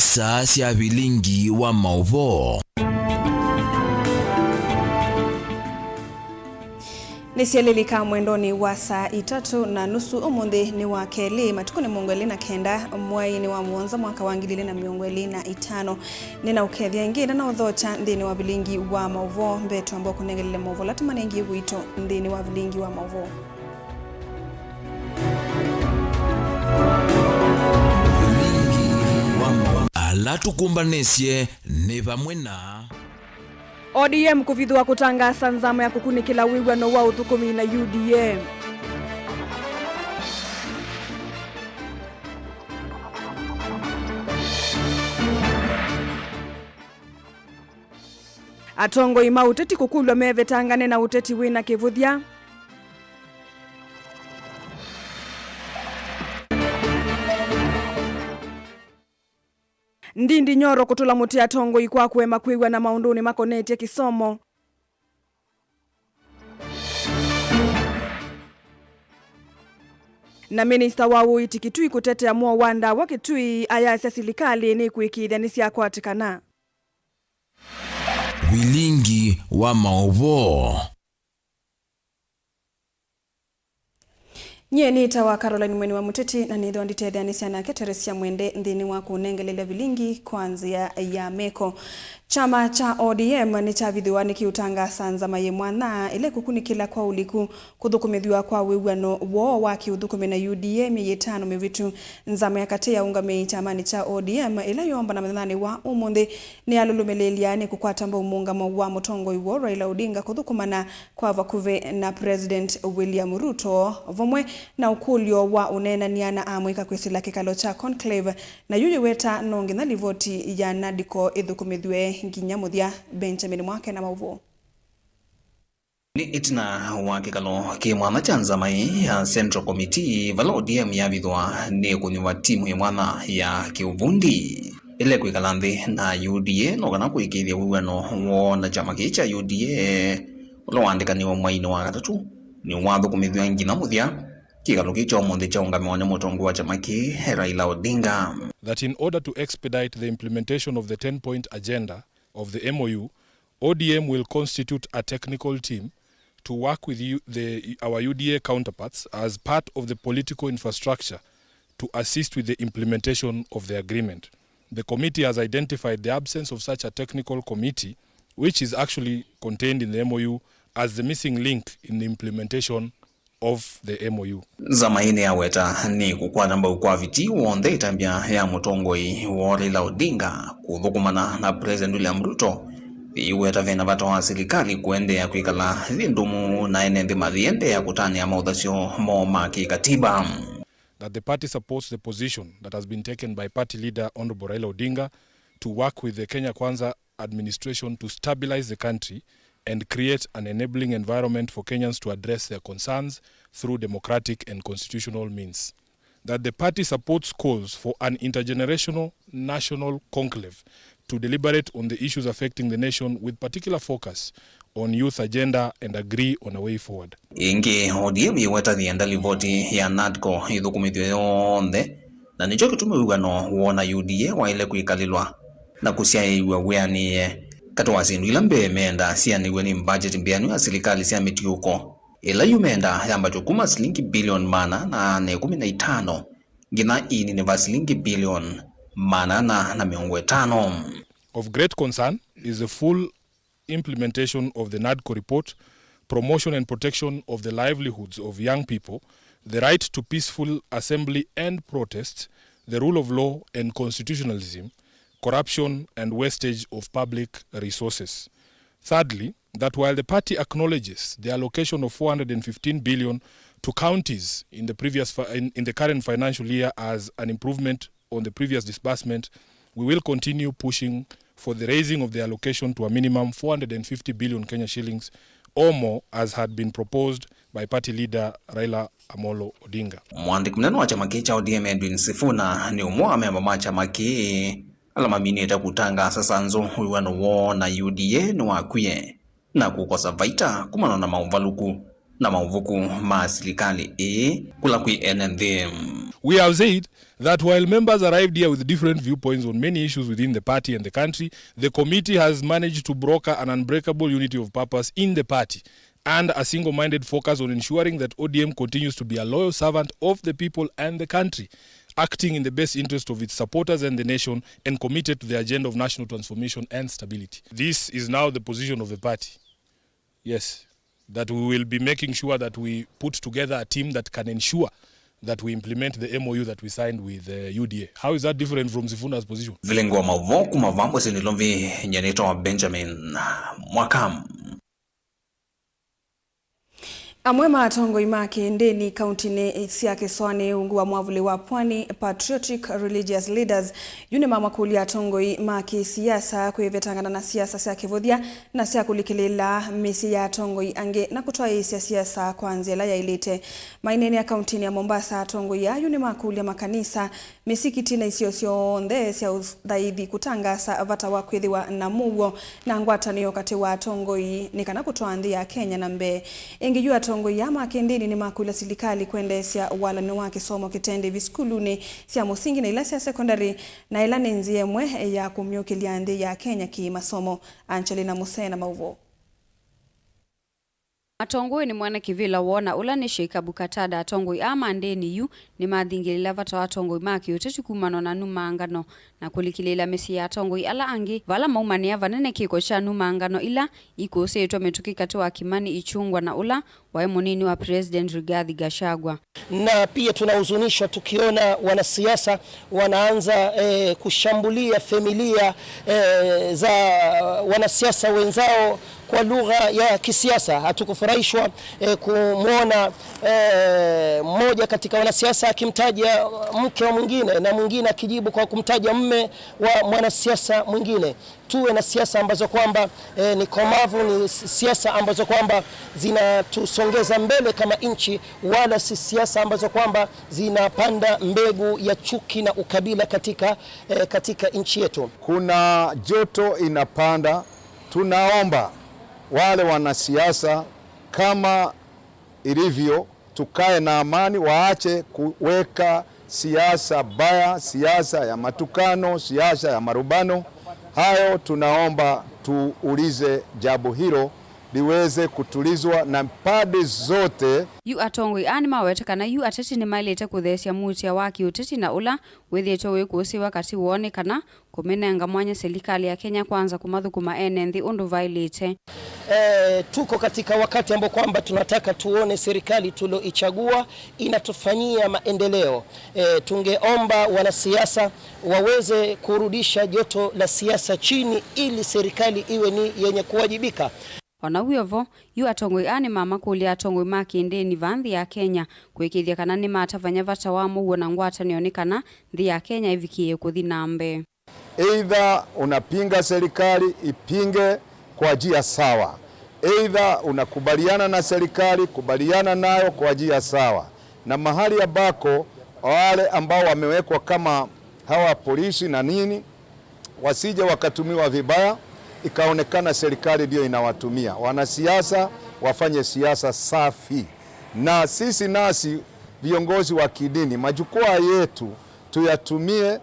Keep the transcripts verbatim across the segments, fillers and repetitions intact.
Saa sya vilingi wa maũvoo. Nĩsyelĩlika mwendonĩ wa saa itatũ na nusu. Ũmũnthĩ nĩ wa kelĩ, matukũ nĩ mĩongo ĩlĩ na kenda, mweinĩ wa mũonza, mwaka wa ngili ilĩ na mĩongo ĩlĩ na itano. Nĩnaũkethya ĩngĩ na naũthokya nthĩnĩ wa vilingi wa maũvoo. Mbee twamba kũnengelele maũvoo ala tũmanengie wĩto nthĩnĩ wa vilingi wa maũvoo. Ala tũkũmbanĩsye nĩ vamwe na O D M kũvithũa kũtangaasa nzama ya kũkunĩkĩla wĩw'ano wa ũthũkũmi na U D A. Atongoi ma ũteti kũkũlw'a mevetangane na ũteti wĩna kĩvũthya. Ndindi Nyoro kũtũla mũtĩ atongoi kwa kũema kwĩw'ana maũndũnĩ makonetye kĩsomo. Na minista wa ũiiti Kitui kũtetea mũo wa ndawa Kitui, ayasya silikalĩ nĩkwĩkĩĩthya nĩsyakwatĩkana. Vilingi wa maũvoo. Nyie nĩtawa Caroline Mweni wa Mũteti, na nĩthwa nditetheanĩsya nake Teresia Mwende nthĩnĩ wa kũnengelelya vilingi kwa nzĩa ya meko. Kyama kya O D M nĩkyavithĩwa nĩkĩũtangaasa nzama yĩ mwanya ĩla ĩkũkunĩkĩla kwa ũliku kũthũkũmĩthw'a kwa wĩw'ano woo wa kĩũthũkũmi na U D A myei ĩtano mĩvĩtu. Nzama ya katĩ ya ũngamĩi kyamanĩ kya O D M, ĩla yoombana mũthenyanĩ wa ũmũnthĩ, nĩyalũlũmĩlĩĩlya nĩ kũkwata mbau mũũngamo wa mũtongoi woo Raila Odinga kũthũkũmana kwa vakuvĩ na President William Ruto, vamwe na ũkũlyo wa ũneenany'a na amũika kwĩsĩla kĩkalo kya conclave, na yu yĩweta no nginya livoti ya NADCO ĩthũkũmĩthw'e nginya mũthya. Benjamin Mwake na maũvoo. Nĩ ĩtina wa kĩkalo kĩ mwanya kya nzama ĩĩ ya Central Committee, vala O D M yavithwa nĩ kũnyuva timu ĩ mwanya ya kĩũvundi ĩla ĩkwĩkala nthĩ na U D A no kana kũĩkĩĩthya wĩw'ano woo na kyama kĩĩ kya U D A ũla waandĩkanĩwe mwainĩ wa katatũ nĩwathũkũmĩthw'a nginya mũthya. Kĩkalo kĩĩ kya ũmũnthĩ kyaũngamĩwa nĩ mũtongoi wa kyama kĩĩ, Raila Odinga. That in order to expedite the implementation of the ten-point agenda of the M O U, O D M will constitute a technical team to work with U-, the, our U D A counterparts as part of the political infrastructure to assist with the implementation of the agreement. The committee has identified the absence of such a technical committee, which is actually contained in the M O U, as the missing link in the implementation of the M O U. Nzama ĩĩ nĩyaweta nĩ kũkwata mbau kwa vitii w'onthe ĩtambya ya mũtongoi woo Raila Odinga kũthũkũmana na President William Ruto. Yĩweta vena vata wa silikalĩ kũendeea kwĩkala yĩ ndũmu na ene nthĩ mayĩendeea kũtanĩa maũthasyo moo ma kĩkatiba. That the party supports the position that has been taken by party leader Honorable Raila Odinga to work with the Kenya Kwanza administration to stabilize the country and create an enabling environment for Kenyans to address their concerns through democratic and constitutional means. That the party supports calls for an intergenerational national conclave to deliberate on the issues affecting the nation, with particular focus on youth agenda, and agree on a way forward. Ĩngĩ, O D M yĩweta nĩyenda livoti ya NADCO ĩthũkũmĩthw'e yonthe, na nĩkyo kĩtumi wĩw'ano woo na U D A waĩle kwĩkalĩlwa na kũsyaĩĩw'a wĩanĩe. Katĩ wa syĩndũ ila mbee meendaa sianĩw'e nĩ mbajeti mbĩanu ya silikalĩ sya mĩtiũko, ĩla yu meendaa yambatw'e kuma silingi bilioni maana ana na ĩkũmi na itano nginya ĩininĩ va silingi bilioni maana ana na mĩongo ĩtano. Of great concern is the full implementation of the NADCO report, promotion and protection of the livelihoods of young people, the right to peaceful assembly and protest, the rule of law and constitutionalism, corruption and wastage of public resources. Thirdly, that while the party acknowledges the allocation of four hundred and fifteen billion to counties in the previous fi-, in, in the current financial year as an improvement on the previous disbursement, we will continue pushing for the raising of the allocation to a minimum four hundred and fifty billion Kenya shillings or more, as had been proposed by party leader Raila Amolo Odinga. Mũandĩki mũnene wa kyama kĩĩ kya O D M Edwin Sifuna nĩ ũmwe wa amemba ma kyama kĩĩ ala maminĩte kũtangaasa sanzũ wĩw'ano woo na U D A nĩwakwie na kũkosa vaita kumana na maũvalũku na maũvuku ma silikalĩ ĩĩ kũla kwĩ ene nthĩ. We have said that while members arrived here with different viewpoints on many issues within the party and the country, the committee has managed to broker an unbreakable unity of purpose in the party and a single-minded focus on ensuring that O D M continues to be a loyal servant of the people and the country, acting in the best interest of its supporters and the nation, and committed to the agenda of national transformation and stability. This is now the position of the party. Yes, that we will be making sure that we put together a team that can ensure that we implement the M O U that we signed with, uh, U D A. How is that different from Sifuna's position? Vilingi wa maũvoo kuma vamwe Sinilovi, nyanĩtwa Benjamin Mwaka. Amwe ma atongoi ma kĩndĩni kauntinĩ sya kĩsoanĩ ungu wa mwavuli wa Pwani, patriotic religious leaders, yu nĩmamakũlya atongoi ma kĩsiasa kwĩvetangana na siasa sya kĩvũthya na sya kũlikĩlĩĩla mĩsyĩ ya atongoi angĩ na kũtwaĩĩsya siasa kwa nzĩa ĩla yaĩlĩte. Maineenea kauntinĩ ya Mombasa, atongoi aa yu nĩmakũlya makanisa, mĩsikiti na isio syonthe sya ũthaithi kũtangaasa vata wa kwĩthĩwa na mũuo na ngwatanĩo katĩ wa atongoi nĩ kana kũtwaa nthĩ ya Kenya na mbee. Ĩngĩ yu atongoi aa ma kĩndĩni nĩmakũlya silikalĩ kwendeesya walany'o wa kĩsomo kĩtendevi sukulunĩ sya mũsingi na ila sya sekondalĩ, na ĩla nĩ nzĩa ĩmwe ya kũmyũkĩlya nthĩ ya Kenya kĩ-masomo. Angelina Musee na maũvoo. Atongoi nĩmoona kĩvĩla woo na ũla nĩ Sheikh Abu Qatada. Atongoi aa ma ndĩni yu nĩmathingĩlĩĩla vata wa atongoi ma kĩũteti kumana na numangano na kũlikĩlĩĩla mĩsyĩ ya atongoi ala angĩ vala maumanĩa vanene kĩko kya numangano ila ikũsĩĩtwe mĩtũkĩ katĩ wa Kimani Ichung'wah na ũla waĩ mũnini wa President Rigathi Gachagua. Na pia tunahuzunishwa tukiona wanasiasa wanaanza, eh, kushambulia familia, eh, za wanasiasa wenzao kwa lugha ya kisiasa. Hatukufurahishwa, eh, kumwona, eh, mmoja katika wanasiasa akimtaja mke wa mwingine na mwingine akijibu kwa kumtaja mme wa mwanasiasa mwingine. Tuwe na siasa ambazo kwamba, eh, ni komavu, ni si-, siasa ambazo kwamba zinatusongeza mbele kama nchi, wala si siasa ambazo kwamba zinapanda mbegu ya chuki na ukabila katika, eh, katika nchi yetu. Kuna joto inapanda. Tunaomba wale wanasiasa, kama ilivyo, tukae na amani, waache kuweka siasa mbaya, siasa ya matukano, siasa ya marumbano. Hayo tunaomba tuulize jambo hilo liweze kutulizwa na pande zote. Yu atongoi aa nĩmawete kana yu ateti nĩmaĩlĩte kũtheesya muutĩa wa kĩũteti na ũla wĩthĩĩtwe wĩkũsĩĩwa katĩ woo nĩ kana kũmĩnenga mwanya silikalĩ ya Kenya Kwanza kũmathũkũma ene nthĩ ũndũ vaĩlĩte. Eh, tuko katika wakati ambao kwamba tunataka tuone serikali tulioichagua inatufanyia maendeleo. Eh, tungeomba wanasiasa waweze kurudisha joto la siasa chini ili serikali iwe ni yenye kuwajibika. O na wĩ o vo, yu atongoi aa nĩmamakũlya atongoi ma kĩndĩni vaa nthĩ ya Kenya kũĩkĩĩthya kana nĩmatavany'a vata wa mũuo na ngwatanĩo nĩ kana nthĩ ya Kenya ĩvikĩĩe kũthi na mbee. Either unapinga serikali, ipinge kwa njia sawa. Either unakubaliana na serikali, kubaliana nayo kwa njia sawa. Na mahali ambako wale ambao wamewekwa kama hawa polisi na nini, wasije wakatumiwa vibaya, ikaonekana serikali ndio inawatumia. Wanasiasa wafanye siasa safi. Na sisi nasi viongozi wa kidini, majukwaa yetu tuyatumie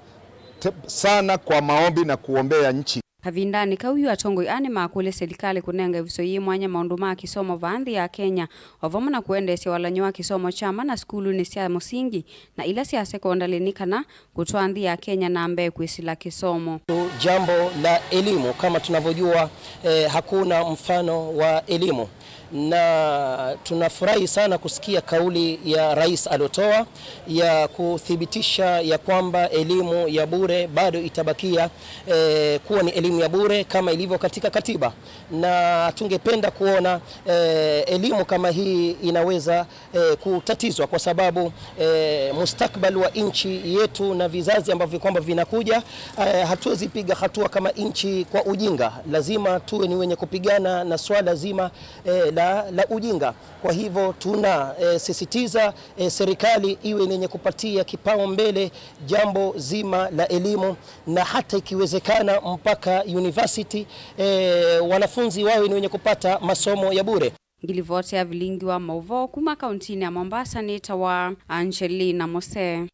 te-, sana kwa maombi na kuombea nchi. Kavindanĩ kau yu atongoi aa nĩmakũlya silikalĩ kũnenga ĩvuso yĩ mwanya maũndũ ma kĩsomo vaa nthĩ ya Kenya, o vamwe na kũendeesya walany'o wa kĩsomo kya mana sukulunĩ sya mũsingi na ila sya sekondalĩ nĩ kana kũtwaa nthĩ ya Kenya na mbee kwĩsĩla kĩsomo. Jambo la elimu, kama tunavyojua, eh, hakuna mfano wa elimu. Na tunafurahi sana kusikia kauli ya rais aliotoa ya kuthibitisha ya kwamba elimu ya bure bado itabakia, eh, kuwa ni elimu ya bure kama ilivyo katika katiba. Na tungependa kuona, eh, elimu kama hii inaweza, eh, kutatizwa kwa sababu, eh, mustakbal wa nchi yetu na vizazi ambavyo kwamba vinakuja, eh, hatuwezi piga hatua kama nchi kwa ujinga. Lazima tuwe ni wenye kupigana na swala zima, eh, la, la ujinga. Kwa hivyo tuna, eh, sisitiza, eh, serikali iwe ni yenye kupatia kipaumbele jambo zima la elimu, na hata ikiwezekana mpaka university, eh, wanafunzi wawe ni wenye kupata masomo ya bure. Ngilivoti ya vilingi wa maũvoo kuma kauntinĩ ya Mombasa nĩtawa Angelina Mose.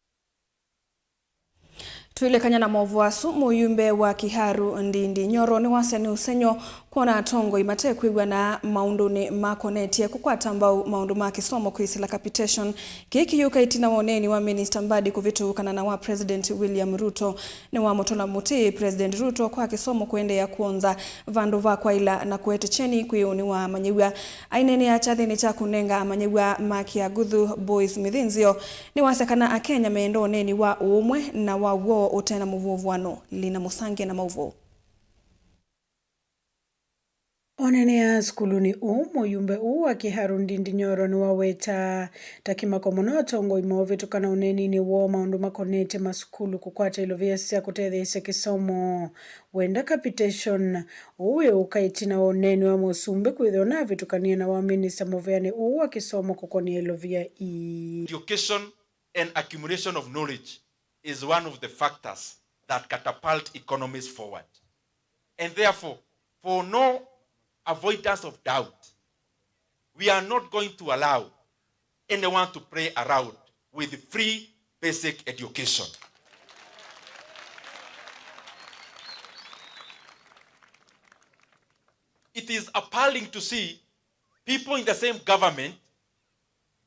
Twĩlĩkany'a na maũvoo asu, mũyumbe wa Kiharu Ndindi Nyoro nĩwasya nĩ ũsengy'o kwona atongoi matekwĩw'ana maũndũnĩ makonetye kũkwata mbau maũndũ ma kĩsomo kwĩsĩla capitation. Kĩĩ kĩyũka ĩtina wa ũneeni wa Minista Mbadi kũvĩtũkana na wa President William Ruto. Nĩwamũtũla mũtĩ President Ruto kwa kĩsomo kũendeea kwonza vandũ va kwaĩla na kũete kyeni kwĩ ũnĩ wa amanyĩw'a. Aineenea kyathĩnĩ kya kũnenga amanyĩw'a ma Kĩaguthu Boys mĩthĩnzĩo, nĩwasya kana Akenya meenda ũneeni wa ũũmwe na wa w'o ũte na mũvũvũano. Lina Mũsange na maũvoo. Oneenea sukulunĩ ũũ, mũyumbe ũũ wa Kiharu Ndindi Nyoro nĩwawetaa ta kĩmako mũno atongoi maũvĩtũkana ũneeninĩ woo maũndũ makonetye masukulu kũkwata ilovia sya kũtetheesya kĩsomo. Wenda capitation ũũ wĩũka ĩtina wa ũneeni wa mũsumbĩ kwĩthĩwa navĩtũkanie na wa minista mũveanĩ ũũ wa kĩsomo kũkonia ilovia ii. Education and accumulation of knowledge is one of the factors that catapult economies forward. And therefore, for no avoidance of doubt, we are not going to allow anyone to play around with free basic education. It is appalling to see people in the same government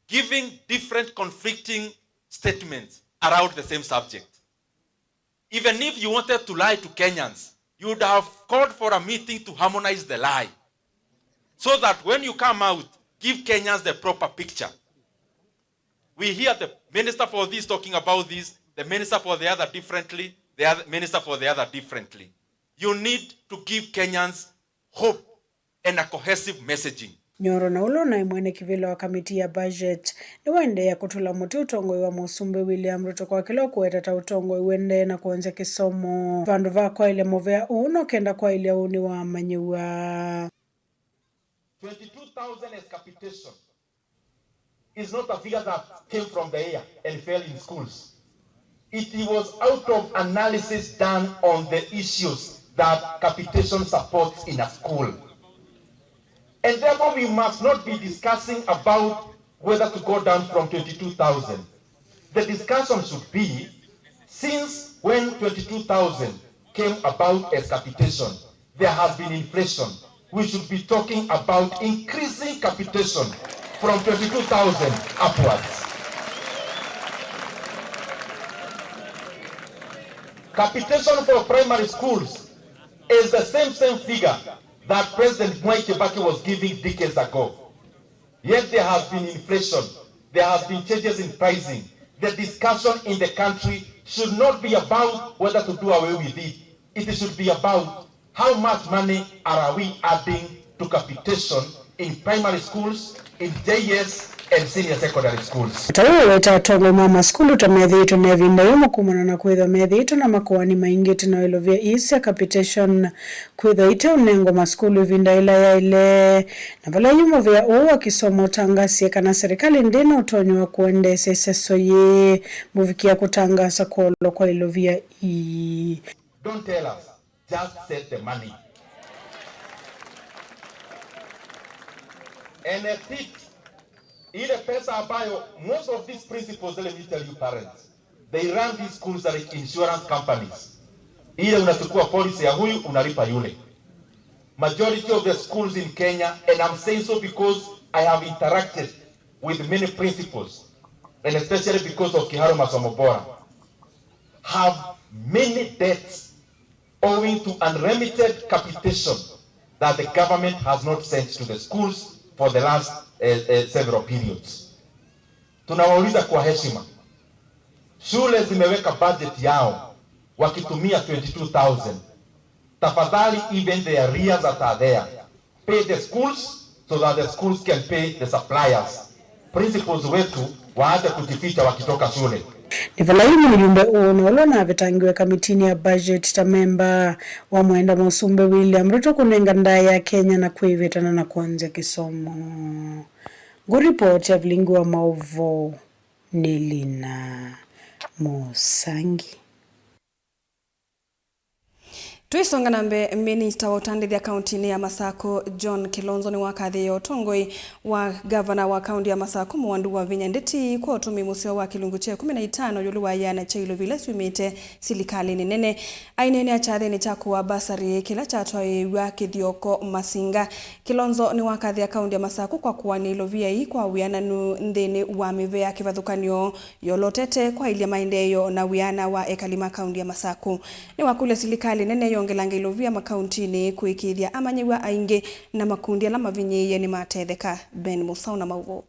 giving different conflicting statements around the same subject. Even if you wanted to lie to Kenyans, you would have called for a meeting to harmonize the lie, so that when you come out, give Kenyans the proper picture. We hear the minister for this talking about this, the minister for the other differently, the other minister for the other differently. You need to give Kenyans hope and a cohesive messaging. Nyoro na ũla ũnaĩ mwene kĩvĩla wa kamiti ya budget nĩwaendeea kũtũla mũtĩ ũtongoi wa mũsumbĩ William Ruto kwa kĩla ũkũweta ta ũtongoi ũendee na kũonzya kĩsomo vandũ va kwaĩlya mũvea ũũ no kenda kwaĩlya ũnĩ wa amanyĩw'a. Twenty-two thousand as capitation is not a figure that came from the air and fell in schools. It was out of analysis done on the issues that capitation supports in a school. And therefore, we must not be discussing about whether to go down from twenty-two thousand. The discussion should be, since when twenty-two thousand came about as capitation, there has been inflation. We should be talking about increasing capitation from twenty-two thousand upwards. Capitation for primary schools is the same, same figure that President Mwai Kibaki was giving decades ago. Yet there has been inflation, there has been changes in pricing. The discussion in the country should not be about whether to do away with it. It should be about how much money are we adding to capitation in primary schools, in J S and senior secondary schools. Ta ũũ weta atongoi ma masukulu ta methĩĩtwe na ĩvinda yũmũ kumana na kwĩthwa methĩĩtwe na makoani maingĩ ĩtina wa ilovia ii sya capitation kwĩthwa iteũnengwa masukulu ĩvinda ĩla yaĩle. Na vala yu mũvĩa ũũ wa kĩsomo ũtangasie kana serikali ndĩ na ũtonyi wa kũendeesya ĩseso yĩĩ, mũvikĩa kũtangaasa kwolwa kwa ilovia ii. Don't tell us, just send the money. And a fifth, ile pesa ambayo most of these principals, let me tell you parents, they run these schools like insurance companies. Ile unachukua policy ya huyu, unalipa yule. Majority of the schools in Kenya, and I'm saying so because I have interacted with many principals, and especially because of Kiharu Masomo Bora, have many debts owing to unremitted capitation that the government has not sent to the schools for the last, eh, eh, several periods. Tunawauliza kwa heshima, shule zimeweka budget yao wakitumia twenty-two thousand. Tafadhali, even the arrears that are there, pay the schools so that the schools can pay the suppliers. Principals wetu waache kujificha wakitoka shule. Nĩ vala yu mũyumbe ũũ na ũla ũnavetangiwe kamitinĩ ya budget ta memba wa mwenda mũsumbĩ William Ruto kũnenga ndaĩa ya Kenya na kwĩvĩtana na kwonzya kĩsomo. Ngũripoti ya vilingi wa maũvoo nĩ Lina Mũsangi. Tũisonga na mbee, minista wa ũtandĩthya kauntinĩ ya Masakũ, John Kilonzo, nĩwakathĩĩe ũtongoi wa ngavana wa kaunti ya Masakũ, Mwandu Wavinya Ndeti, kwa ũtũmĩi mũseo wa kĩlungu kya ĩkũmi na itano ĩũlũ wa ĩana kya ilovi ila syumĩte silikalĩnĩ nene. Aineenea kyathĩnĩ kya kũaa basarĩ kĩla kyatwaĩĩw'a Kĩthioko Masinga, Kilonzo nĩwakathĩa kaunti ya Masakũ kwa kũanĩa ilovia ii kwa wĩananu nthĩnĩ wa mĩvea kĩvathũkany'o yolotete kwaĩlya maendeeo na wĩana wa ekali ma kaunti ya Masakũ. Nĩwakũlya silikalĩ nene yongelange ilovia makauntinĩ kũĩkĩĩthya amanyĩw'a aingĩ na makundi ala mavinyĩĩe nĩmatetheka. Ben Musau na maũvoo.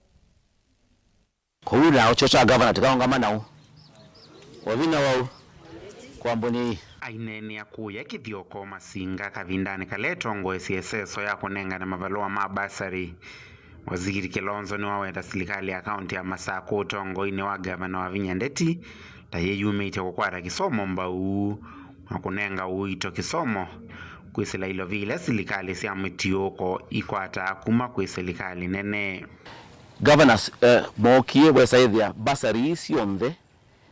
Kwoou nao kyo kya ngavana tĩkaũngama nao. Wavinya wau kwa mbũni ii. Aineenea kũya Kĩthioko Masinga kavindanĩ kala etongoesye ĩseso ya kũnengane mavalũa ma basarĩ, Waziri Kilonzo nĩwaweta silikalĩ ya kaunti ya Masakũ ũtongoinĩ wa ngavana Wavinya Ndeti ta yĩyumĩtye kũkwata kĩsomo mbau na kũnenga ũito kĩsomo kwĩsĩla ilovi ila silikalĩ sya mũtiũũko ikwataa kuma kwĩ silikalĩ nene. Governors, eh, mookie wesaĩthĩa basarĩ ii syonthe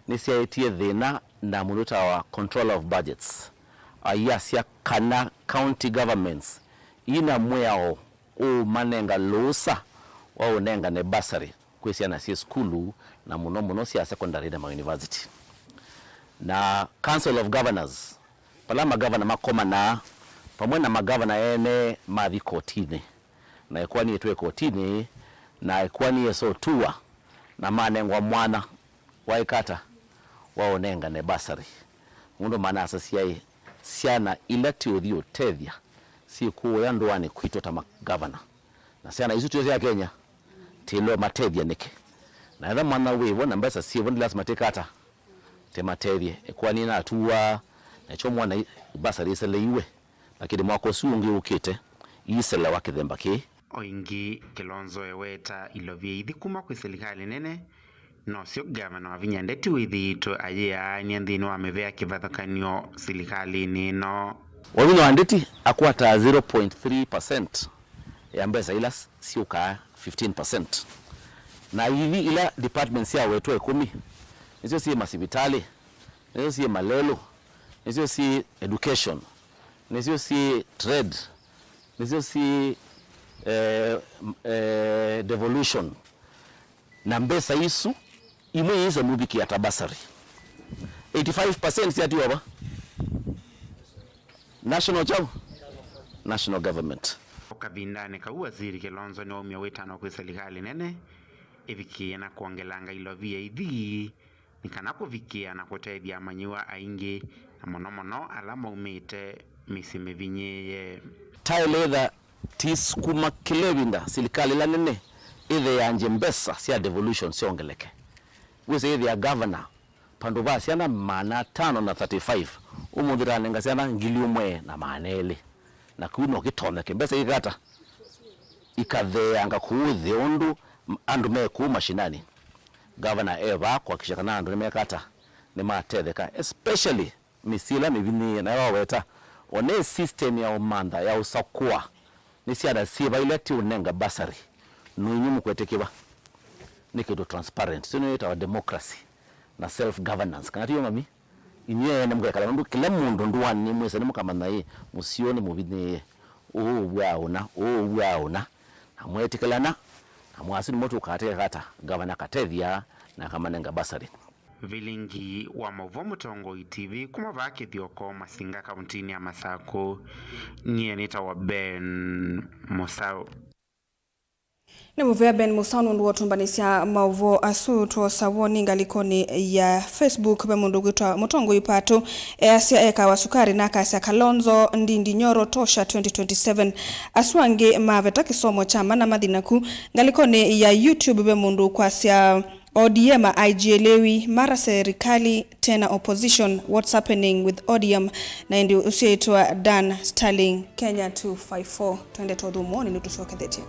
nĩsyaetie thĩna na mũndũ wĩtawa controller of budgets. Ayasya kana county governments ina mwĩao ũũmanenga lũũsa wa ũnengane basarĩ kwĩ syana syĩ sukulu, na mũno mũno sya secondary na mauniversity. Na Council of Governors, vala magavana makomanaa vamwe na magavana ene, mathi kotinĩ, na ĩkoani ĩtw'e kotinĩ, na ĩkoani yĩsa ũtuwa, na manengwa mwanya wa ĩkata wa ũnengane basarĩ. Mũndũ manasasyaĩ syana ila tiũthi ũtethya syĩ kũũya ndũanĩ kwitũ ta magavana. Na syana isu tio sya Kenya, tĩlwe matethya nĩkĩ? Na etha mwana wĩvo na mbesa syĩvo, nĩ lasima tĩkata tĩmatethye. Ĩkoani natuwa, nakyo mwana i-, basarĩ ĩseleiwe, lakini mwaka ũsu ũngĩ ũkĩte, iiselewa kĩthemba kĩĩ. O ĩngĩ, Kilonzo eweta ilovia ithi kuma kwĩ silikalĩ nene, nosyo ngavana Wavinya Ndeti wĩthĩĩtwe ayĩaany'a nthĩnĩ wa mĩvea kĩvathũkany'o silikalĩnĩ ĩno. Wavinya wa Ndeti akwataa zero point three percent ya mbesa ila s-, syũkaa fifteen percent. Na ithi ila departments syawetwe ĩkũmi, nĩsyo syĩ masivitalĩ, nĩsyo syĩ malelũ, nĩsyo syĩ education, nĩsyo syĩ trade, nĩsyo syĩ, eh, m-, eh, devolution. Na mbesa isu, imwe iisa mũvikĩa ta bursary. Eighty-five percent syatiwa va? National chao? National government. O kavindanĩ kau, Waziri Kilonzo nĩwaumya wĩtano kwĩ silikalĩ nene ĩvikĩe na kwongelanga ilovia ithi nĩ kana kũvikĩa na kũtethya amanyĩw'a aingĩ, na mũno mũno ala maumĩte mĩsyĩ mĩvinyĩĩe. Taĩle ĩtha tĩsukuma kĩla ĩvinda silikalĩ ĩla nene ĩtheeangye mbesa sya devolution syongeleke. Wĩsĩ ĩthĩa gavana, vandũ va syana maana atano na thirty-five, ũmũnthĩ tanenga syana ngili ũmwe na maana elĩ. Na kĩu no kĩtonyeke. Mbesa ikata ikatheeanga kũu thĩ ũndũ andũ me kũu mashinani. Gavana e vaa kũhakikisha kana andũ nĩmekata, nĩmatetheka, especially mĩsyĩ ĩla mĩvinyĩĩe. Nayo waweta, o ne system ya ũmantha ya ũsakũa nĩ syana syĩva ila tiũnenga bursary, no inyw'ĩ mũkwetĩkĩva? Nĩ kĩndũ transparent. Sio nĩyo yĩtawa democracy na self governance, kana tiyo mami? Inyw'ĩ ene mũkekala nũndũ kĩla mũndũ ndũanĩ mwĩsa nĩmũkamanya ĩ, mũsyĩ ũũ nĩ mũvinyĩĩe, ũũ ũvwaa ũna, ũũ ũvwaa ũna, na mwetĩkĩlana, na mwasĩ nĩmo tũkateka kata gavana akatethya na akamanenga bursary. Vilingi wa maũvoo Mũtongoi T V kuma vaa Kĩthioko Masinga kauntinĩ ya Masakũ, nyie nĩtawa Ben Mũsaũ. Nĩ mũvea Ben Mũsaũ nũndũ wa ũtũmbanĩsya maũvoo asu. Twosa woni ngalĩkonĩ ya Facebook, ve mũndũ ũkwĩtwa Mũtongoi Patũ easya ekawa sukari na akasya Kalonzo ndindi Nyoro tosha twenty twenty-seven. Asu angĩ maveta kĩsomo kya mana mathi naku. Ngalĩkonĩ ya YouTube ve mũndũ ũkwasya O D M aijĩlĩwi, mara serikali tena opposition, what's happening with O D M? Na ĩndĩ ũsyaĩtwa Dan Starling, Kenya two five four. Twende tũthũmũonĩ nĩtũsyokethetye.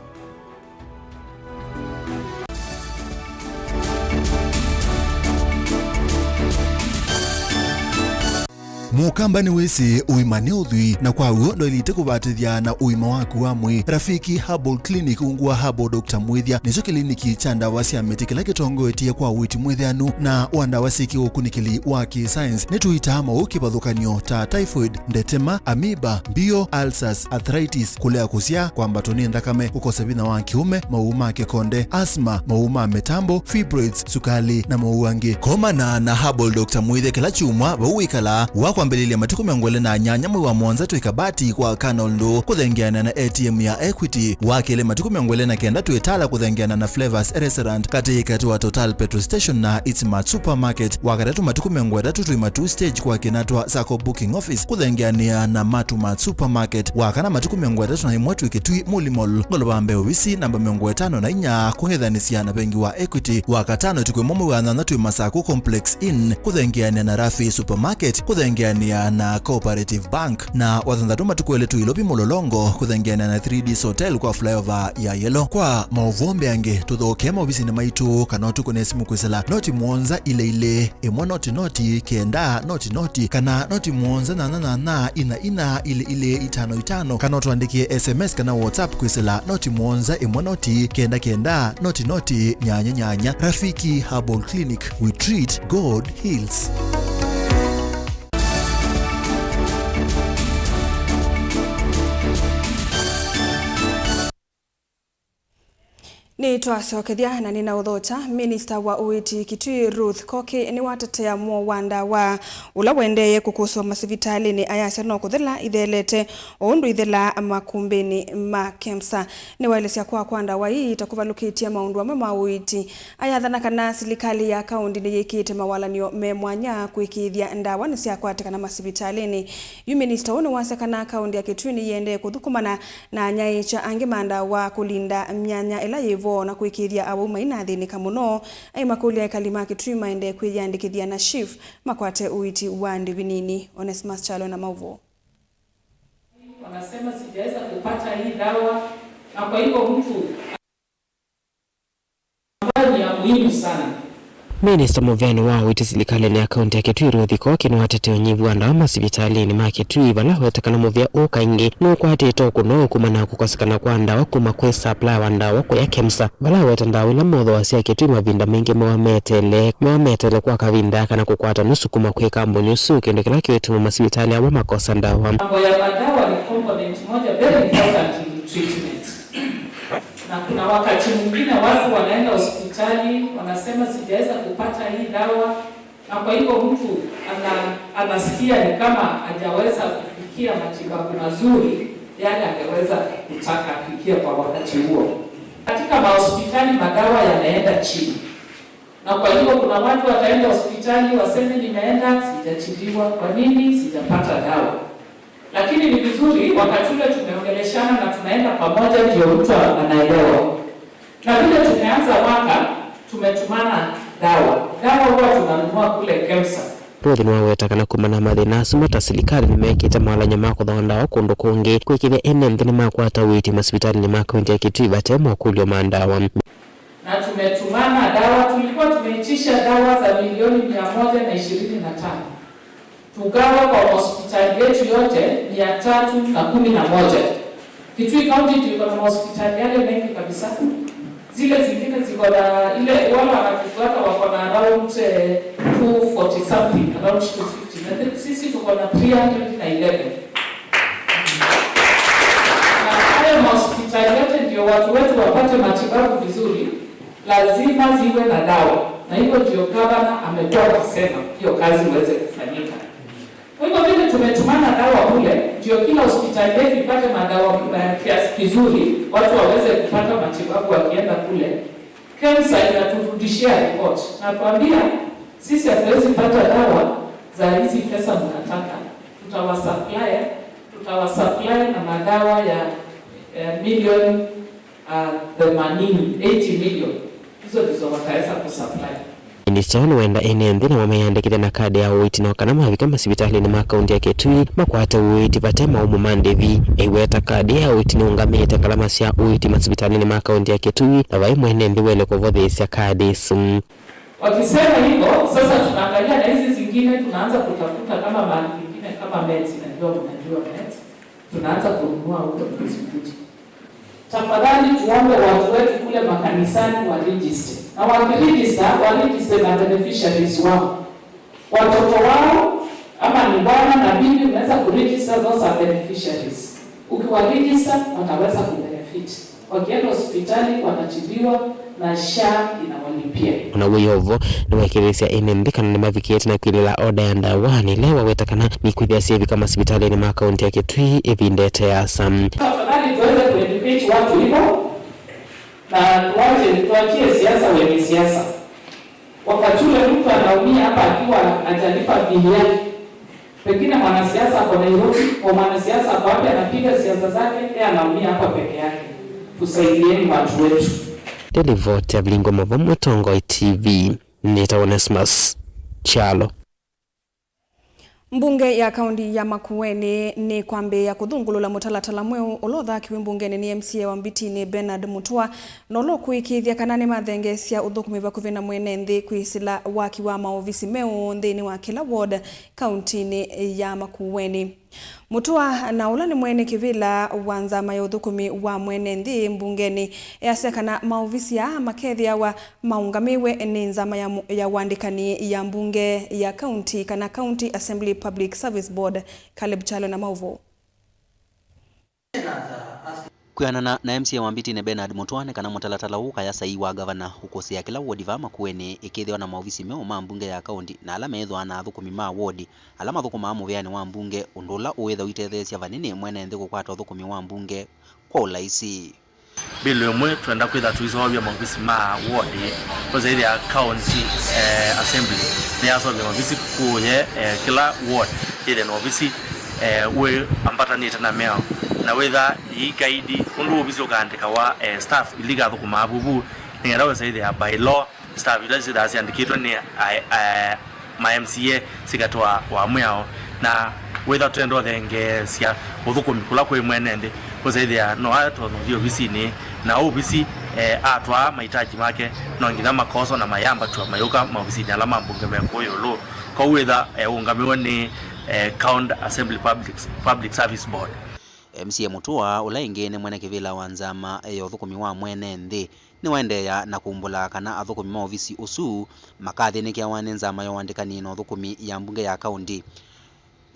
Mũkamba nĩwĩsĩ ũima nĩ ũthwii, na kwa w'o ndwaĩlĩte kũvatĩthya na ũima waku wa mwĩĩ. Rafiki Herbal Clinic ungu wa Herbal Doctor Mwĩthya nĩkyo kĩliniki kya ndawa sya mĩtĩ kĩla kĩtongoetye kwa ũiiti mwĩthĩanu na wa ndawa syĩ kĩũkunĩkĩli wa kĩ-science. Nĩtũitaa maũũ kĩvathũkany'o ta typhoid, ndetema, amoeba, mbio, ulcers, arthritis, kũlea kũsyaa, kwambatwa nĩ nthakame, kũkosa vinya wa kĩũme, maũũ ma kĩkonde, asthma, maũũ ma mĩtambo, fibroids, sukali, na maũũ angĩ. Komana na Herbal Doctor Mwĩthya kĩla kyumwa vau wĩkalaa, wa kwambĩlĩlya matukũ mĩongo ĩlĩ na nyanya mwei wa mũonza twĩ Kabati kwa Colonel Ndũ kũthengeana na A T M ya Equity, wa kelĩ matukũ mĩongo ĩlĩ na kenda twĩ Tala kũthengeana na Flavors Restaurant katĩ katĩ wa Total Petrol Station na Eat Smart Supermarket, wa katatũ matukũ mĩongo ĩtatũ twĩ Matuu Stage kwa Kinatwa Sacco Booking Office kũthengeanĩa na Matu Mart Supermarket, wa kana matukũ mĩongo ĩtatũ na ĩmwe twĩ Kitui Muli Mall, ngolova mbee ovisi namba mĩongo ĩtano na inya kũng'ethanĩsya na vengi wa Equity, wa katano ĩtukũ ĩmwe mwei wa nyanya twĩ Masaku Complex Inn kũthengeanĩa na Rafi Supermarket kũthengeanĩa na Cooperative Bank, na wa thanthatũ matukũ elĩ twĩ Ilovi Mlolongo kũthengeanĩa na three D Hotel kwa flyover ya Yellow. Kwa maũvoo mbeange, tũthokee maovisinĩ maitũ kana ũtũkũne simũ kwĩsĩla noti mũonza ilĩ ilĩ ĩmwe noti noti kenda noti noti kana noti mũonza nyanya nyanya ina ina ilĩ ilĩ itano itano, kana ũtũandĩkĩe S M S kana WhatsApp kwĩsĩla noti mũonza ĩmwe noti kenda kenda noti noti nyanya nyanya. Rafiki Herbal Clinic, we treat, God heals. Nĩtwasyokethya na nĩnaũthokya. Minista wa ũiiti Kitui Ruth Koki nĩwatetea mũo wa ndawa ũla ũendee kũkũsĩwa masivitalĩnĩ, ayasya no kũthela ithelete o ũndũ ithelaa makumbĩnĩ ma KEMSA. Nĩwaelesya kwaa kwa ndawa ii ta kũvalũkĩtye maũndũ amwe ma ũiiti. Ayathana kana silikalĩ ya kaũnti nĩyĩkĩĩte mawalany'o me mwanya kũĩkĩĩthya ndawa nĩsyakwatĩkana masivitalĩnĩ. Yu minista ũũ nĩwasya kana kaũnti ya Kitui nĩyĩendee kũthũkũmana na anyaĩĩkya angĩ ma ndawa kũlinda myanya ĩla yĩ vo na kũĩkĩĩthya awau mainathĩnĩka mũno. Aimakũlya ekali ma Kitui maendee kwĩyĩandĩkĩthya na SHIF makwate ũiiti wa ndĩvi nini. Onesmus Kyalo na maũvoo. Wanasema sijaweza kupata hii dawa, na kwa hivyo mtu ambayo ni ya muhimu sana. Minista mũveani wa ũiiti silikalĩnĩ ya kaũnti ya Kitui Ruth Koki nĩwatetea ũnyivu wa ndawa masivitalĩnĩ ma Kitui, vala aweta kana mũvĩa ũũ kaingĩ nũkwatĩte ũkũno kumana na kũkosekana kwa ndawa kuma kwĩ supplier wa ndawa kũya KEMSA, vala aweta ndawa ila mothooasya Kitui mavinda maingĩ mewa metele, mewa metele kwa kavinda kana kũkwata nusu kuma kwĩ kambuni ũsu, kĩndũ kĩla kĩũtuma masivitalĩ amwe makosa ndawa. Mambo ya madawa ni component moja very important in treatment. Na kuna wakati mwingine watu wanaenda hospitali, wanasema, "Sijaweza kupata hii dawa," na kwa hivyo mtu ana-, anasikia ni kama hajaweza kufikia matibabu mazuri yale angeweza kutaka afikie kwa wakati huo. Katika mahospitali madawa yanaenda chini, na kwa hivyo kuna watu wataenda hospitali waseme, "Nimeenda, sijatibiwa. Kwa nini? Sijapata dawa." Lakini ni vizuri wakati ule tumeongeleshana na tunaenda pamoja, ndio mtu anaelewa. Na vile tumeanza mwaka, tumetumana dawa. Dawa huwa tunanunua kule KEMSA. Ruth nĩwaweta kana kumana na mathĩna asu mata silikalĩ nĩmekĩte mawalany'o ma kũthooa ndawa kũndũ kũngĩ, kũĩkĩĩthya ene nthĩ nĩmakwata ũiiti masivitalĩnĩ ma kaũnti ya Kitui vate mokũlyo ma ndawa. Na tumetumana dawa, tulikuwa tumeitisha dawa za milioni mia moja na ishirini na tano. Tugawa kwa hospitali yetu yote mia tatu na kumi na moja. Kitui County ndio iko na mahospitali yale mengi kabisa. Zile zingine ziko na ile, wale wanatufuata wako na around, eh, two forty something, around two fifty. Na sisi tuko na three hundred na eleven. Na haya mahospitali yote ndio watu wetu wapate matibabu vizuri, lazima ziwe na dawa. Na hivyo ndio gavana amekuwa akisema hiyo kazi iweze kufanyika. Kwa hivyo vile tumetumana dawa kule, ndio kila hospitali yetu ipate madawa, eh, kiasi kizuri, watu waweze kupata matibabu wakienda kule. KEMSA inaturudishia report. Natuambia, "Sisi hatuwezi pata dawa za hizi pesa mnataka. Tutawasupply, tutawasupply na madawa ya, eh, milioni, ah, themanini, eighty million." Hizo ndizo wataweza kusupply. Minista ũũ nĩwenda ene nthĩ namo meyandĩkĩthye na kadi ya ũiiti, no kana mavika masivitalĩnĩ ma kaũnti ya Kitui makwate ũiiti vate maumo ma ndĩvi. Eiweta kadi ya ũiiti nĩũngamĩĩte ngalama sya ũiiti masivitalĩnĩ ma kaũnti ya Kitui, na vai mwene nthĩ waĩle kũvotheesya kadi ĩsu. Wakisema hivyo, sasa tunaangalia na hizi zingine, tunaanza kutafuta kama mahali pengine Kama Mets, najua mnajua Mets, tunaanza kununua huko Mbuzi Mbuzi. Tafadhali tuombe watu wetu kule makanisani wa register. Na wakiregister, waregister na beneficiaries wao. Watoto wao, ama ni bwana na bibi, unaweza kuregister, those are beneficiaries. Ukiwaregister, wataweza kubenefit. Wakienda hospitali, wanatibiwa na SHA inawalipia. Ona wĩ o vo, nĩweekĩlĩĩsya ene nthĩ kana nĩmavikĩĩte na kwĩlĩla oda ya ndawa, na ĩla waweta kana nĩkwĩthĩa syĩvika masivitalĩnĩ ma kaunti ya Kitui ĩvinda ĩte asa. Tafadhali tuweze kueducate watu hivyo, na tuache, tuachie siasa wenye siasa. Wakati ule mtu anaumia hapa akiwa hajalipa bili yake. Pengine mwanasiasa ako Nairobi, kwa mwanasiasa ako wapi anapiga siasa zake, yeye anaumia hapa peke yake. Tusaidieni watu wetu. Nĩ livoti ya Vilingo Mavo, Mũtongoi T V, nĩtawa Onesmus Kyalo. Mbunge ya kaunti ya Makueni nĩ kwambĩĩa kũthũngũlũla mũtalatala mweũ ũla ũthakiwe mbungenĩ nĩ M C A wa Mbitinĩ Bernard Mutua, na ũla ũkũĩkĩĩthya kana nĩmathengeesya ũthũkũmi vakuvĩ na mwene nthĩ kwĩsĩla waki wa maovisi meũ nthĩnĩ wa kĩla ward kauntinĩ ya Makueni. Mutua, na ũla nĩ mwene kĩvĩla wa nzama ya ũthũkũmi wa mwene nthĩ mbungenĩ, easya kana maovisi aa makethĩawa maũngamĩwe nĩ nzama ya mu-, ya ũandĩkani ya mbunge ya kaunti, kana County Assembly Public Service Board. Caleb Kyalo na maũvoo. Kwĩanana na M C A wa Mbitinĩ Bernard Mutua, nĩ kana mũtalatala ũũ ũkaya saii wa ngavana ũkũsĩĩa kĩla wodi vaa Makueni ĩkĩthĩwa na maovisi meũ ma mbunge ya kaunti na ala methĩawa na athũkũmi ma wodi ala mathũkũmaa mũvĩanĩ wa mbunge, ũndũ ũla ũĩtha ũitetheesya vanini mwene nthĩ kũkwata ũthũkũmi wa mbunge kwa ũlaisi. Bill ĩmwe twenda kwĩtha tũiseũvya maovisi ma ward, ũsethĩa county, eh, assembly nĩyaseũvya maovisi kũye, eh, kĩla ward yĩthĩe na ovisi, eh, wĩ ambatanĩte na mĩao, na wĩtha yĩ guide ũndũ ovisi ũkaandĩkawa, eh, staff ila ikathũkũmaa vuvu, nĩgetha ũsethĩa by law staff ila syĩthaa syandĩkĩtwe nĩ a, a, ma M C A sikatwaa wa mwĩao, na wĩtha twenda ũthengeesya ũthũkũmi kũla kwĩ mwene nthĩ, ũsethĩa no atonya ũthi ovisinĩ, na ovisi, eh, atwaa mahitaji make, no nginya makoswa na mayambatw'a mayũka maovisinĩ ala ma mbunge me kũũ ĩũlũ. Kwoou wĩtha, eh, ũũngamĩwe nĩ, eh, County Assembly Public, Public Service Board. M C A Mutua, ũla ĩngĩ nĩ mwene kĩvĩla wa nzama ya ũthũkũmi wa mwene nthĩ, nĩwaendeea na kumbũla kana athũkũmi ma ovisi ũsu makathĩnĩkĩawa nĩ nzama ya ũandĩkani na ũthũkũmi ya mbunge ya kaunti.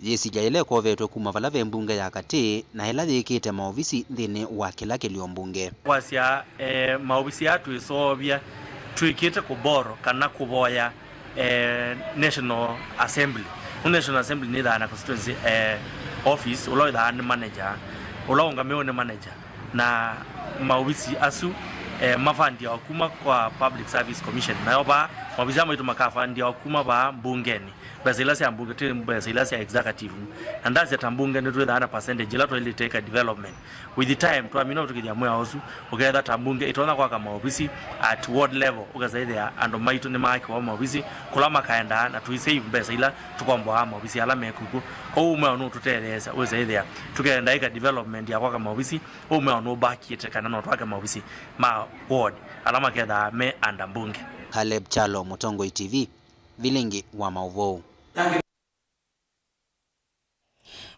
Yĩsilya ĩla ĩkovetwe kuma vala ve mbunge ya katĩ na ĩla yĩkĩte maovisi nthĩnĩ wa kĩla kĩlio mbunge. Kwasya, eh, maovisi aa twĩseũvya twĩkĩte kũboro kana kũvoya, eh, National Assembly. Nũ National Assembly nĩthaa na constituency, eh, office, ũla wĩthaa nĩ manager, ũla ũngamĩwe nĩ manager. Na maovisi asu, eh, mafandiawa kuma kwa Public Service Commission. Nayo vaa, maovisi aa maitũ makafandiawa kuma vaa mbungenĩ. Mbesa ila sya mbunge, ti mbesa ila sya executive. Na ndasya ta mbunge nĩtwĩthaa na percentage ila twaĩlĩte ĩka development. With the time, twamina ũtũkĩthya mwĩao ũsu, ũketha ta mbunge ĩtonya kwaka maovisi at ward level, ũkasethĩa andũ maitũ nĩmaakĩwa maovisi kũla makaendaa, na tũisave mbesa ila tũkomboaa maovisi ala me kukw'o. Kwoou mwĩao nũtũtetheesya ũsethĩa tũkenda ĩka development ya kwaka maovisi. Ũũ mwĩao nũbakĩte kana no twake maovisi ma ward ala makethaa me under mbunge. Caleb Kyalo, Mũtongoi T V, Vilingi wa Maũvoo.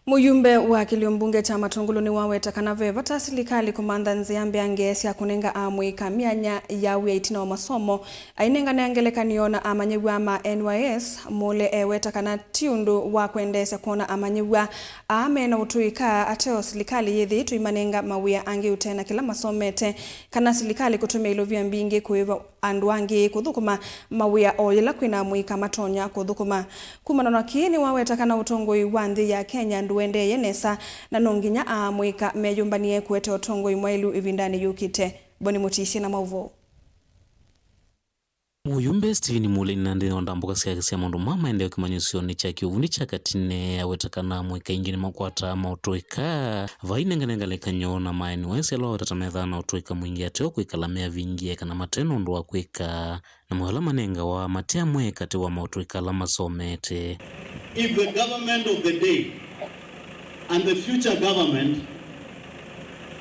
Mũyumbe wa kĩlio mbunge kya Matũngũlũ nĩwaweta kana ve vata silikalĩ kũmantha nzĩa mbeange sya kũnenga amũika myanya ya wĩa ĩtina wa masomo, ainengane ngelekany'o na amanyĩw'a ma N Y S. Mũle eweta kana ti ũndũ wa kwendeesya kwona amanyĩw'a aa me na ũtũĩka ateo silikalĩ yĩthĩĩtwe ĩmanenga mawĩa angĩ ũtee na kĩla masomete, kana silikalĩ kũtũmĩa ilovia mbingĩ kũĩva andũ angĩ kũthũkũma mawĩa o yĩla kwĩna amũika matonya kũthũkũma. Kumana na kĩĩ, nĩwaweta kana ũtongoi wa nthĩ ya Kenya ndũendeeye nesa, na no nginya amũika meyũmbanie kũete ũtongoi mwaĩlu ĩvindanĩ yũkĩte. Boni Mũtisye na maũvoo. Mũyumbe Stephen Muleni na nthĩnĩ wa ndambũka syake sya maũndũ ma maendeeo kĩmanyĩsyonĩ kya kĩũvundi kya Katine, aweta kana amũika aingĩ nĩmakwataa maũtũĩka vai nenganenga ngelekany'o na ma N Y S ala waweta ta methaa na ũtũĩka mwingĩ ateo kwĩkala meavingie kana mate na ũndũ wa kwĩka, na mawĩa ala manengawa mate amwe katĩ wa maũtũĩka ala masomete. If the government of the day and the future government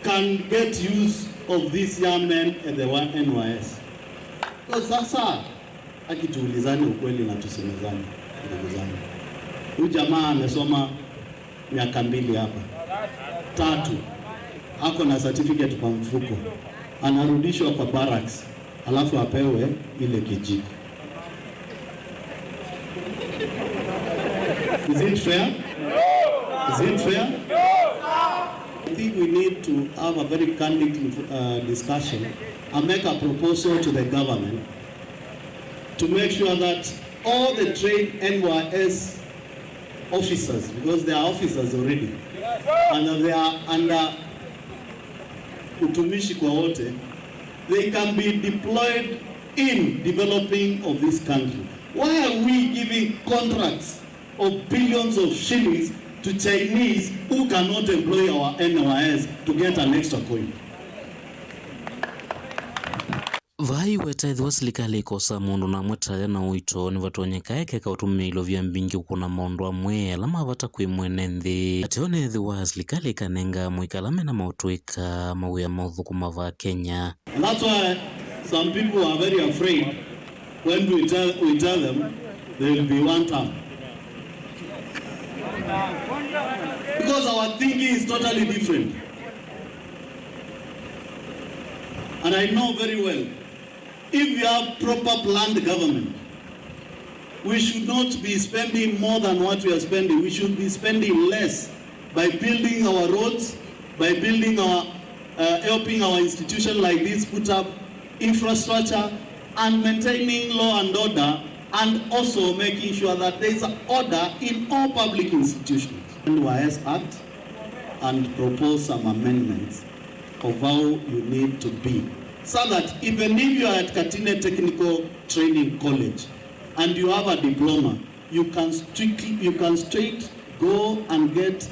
can get use of these young men at the N Y S. So sasa, akituulizane ukweli na tusemezane, ndugu zangu. Huyu jamaa amesoma Miaka mbili hapa. Tatu. Ako na certificate kwa mfuko. Anarudishwa kwa barracks. Alafu apewe ile kijiko. Is it fair? Is it fair? I think we need to have a very candid, uh, discussion and make a proposal to the government to make sure that all the trained N Y S officers, because they are officers already, and they are under utumishi kwa wote, they can be deployed in developing of this country. Why are we giving contracts of billions of shillings to Chinese who cannot employ our N Y S to get an extra coin? Vai wetaĩthĩwa silikalĩ ĩkosa maũndũ namwe ta aya na ũito, nĩvatonyeka ĩkeka ũtũmĩĩlo vya mbingĩ kũkũna maũndũ amwe ala ma vata kwĩ mwene nthĩ. Ateo nethĩwa silikalĩ ĩkanenga amũika ala mena maũtũĩka mawĩa ma ũthũkũma va Kenya. And that's why some people are very afraid when we tell, we tell them they will be one term. Because our thinking is totally different. And I know very well, if we have proper planned government, we should not be spending more than what we are spending. We should be spending less by building our roads, by building our, uh, helping our institution like this put up infrastructure, and maintaining law and order, and also making sure that there is order in all public institutions. N Y S Act and propose some amendments of how you need to be, so that even if you are at Katine Technical Training College and you have a diploma, you can strictly, you can straight go and get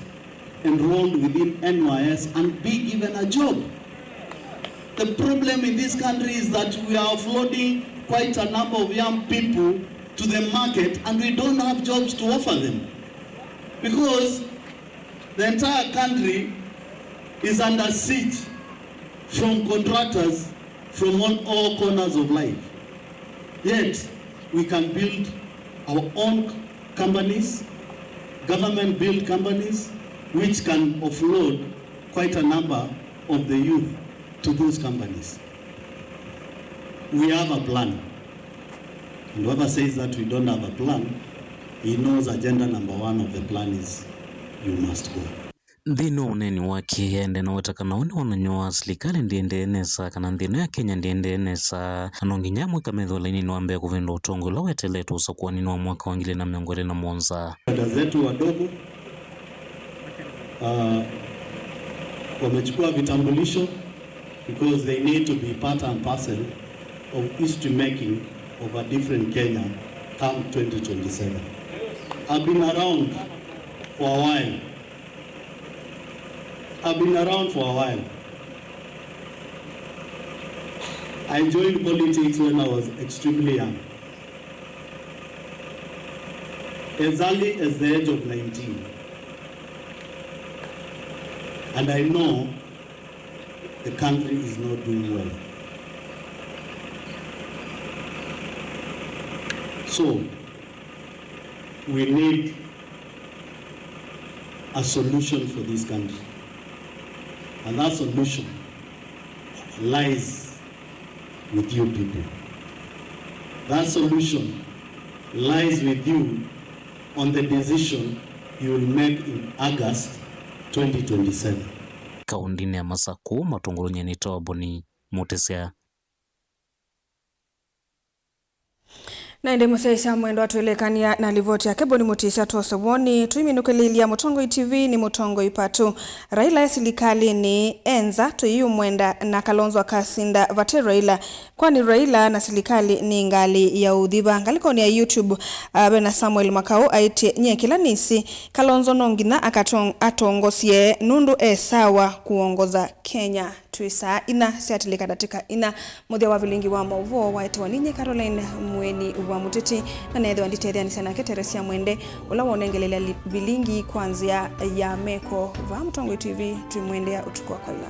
enrolled within N Y S and be given a job. The problem in this country is that we are offloading quite a number of young people to the market and we don't have jobs to offer them. Because the entire country is under siege from contractors from all, all corners of life. Yet, we can build our own companies, government-built companies, which can offload quite a number of the youth to those companies. We have a plan. And whoever says that we don't have a plan, he knows agenda number one of the plan is, "You must go." Nthĩnĩ wa ũneeni wake, aendee na weta kana ũu nĩwonany'o wa silikalĩ ndĩendee nesa, kana nthĩ ĩno ya Kenya ndĩendee nesa, na no nginya amũika methĩwe laininĩ wa mbee kũvĩndũa ũtongoi ũla weteletwe ũsakũaninĩ wa mwaka wa ngili na mĩongo ĩlĩ na mũonza. Dada zetu wadogo, uh, wamechukua vitambulisho because they need to be part and parcel of history making of a different Kenya come twenty twenty-seven. I've been around for a while. I've been around for a while. I joined politics when I was extremely young, as early as the age of nineteen. And I know the country is not doing well. So, we need a solution for this country. And that solution lies with you people. That solution lies with you on the decision you will make in August twenty twenty-seven. Kaũndĩnĩ ya Masakũ, Matũngũlũ, nyie nĩtawa Boni Mũtĩsya. Na ĩndĩ mũsyaĩĩsya mwendwa, twĩlĩkanĩa na livoti yake Boni Mũtĩsya twose woni. Tũiminũkĩlĩĩlya Mũtongoi T V nĩ Mũtongoi Part two. Raila e silikalĩnĩ, e nza, tũiũmwenda, na Kalonzo akasinda vate Raila. Kwani Raila na silikalĩ nĩ ngalĩ ya ũthi va? Ngalĩkonĩ ya YouTube, ah, ve na Samuel Makau aĩtye, nyie kĩla nĩsĩ, Kalonzo no nginya akatong-, atongosye nũndũ e sawa kũongoza Kenya. Twĩ saa inya syatĩlĩka ndatĩka inya. Mũthya wa vilingi wa maũvoo waetawa ninyie Caroline Mweni wa Mũteti, na neethĩwa nditetheanĩsya nake Teresia Mwende, ũla wonengeleelya li-, vilingi kwa nzĩa ya meko. Vaa Mũtongoi T V, twĩmwendea ũtukũ wa kwaĩla.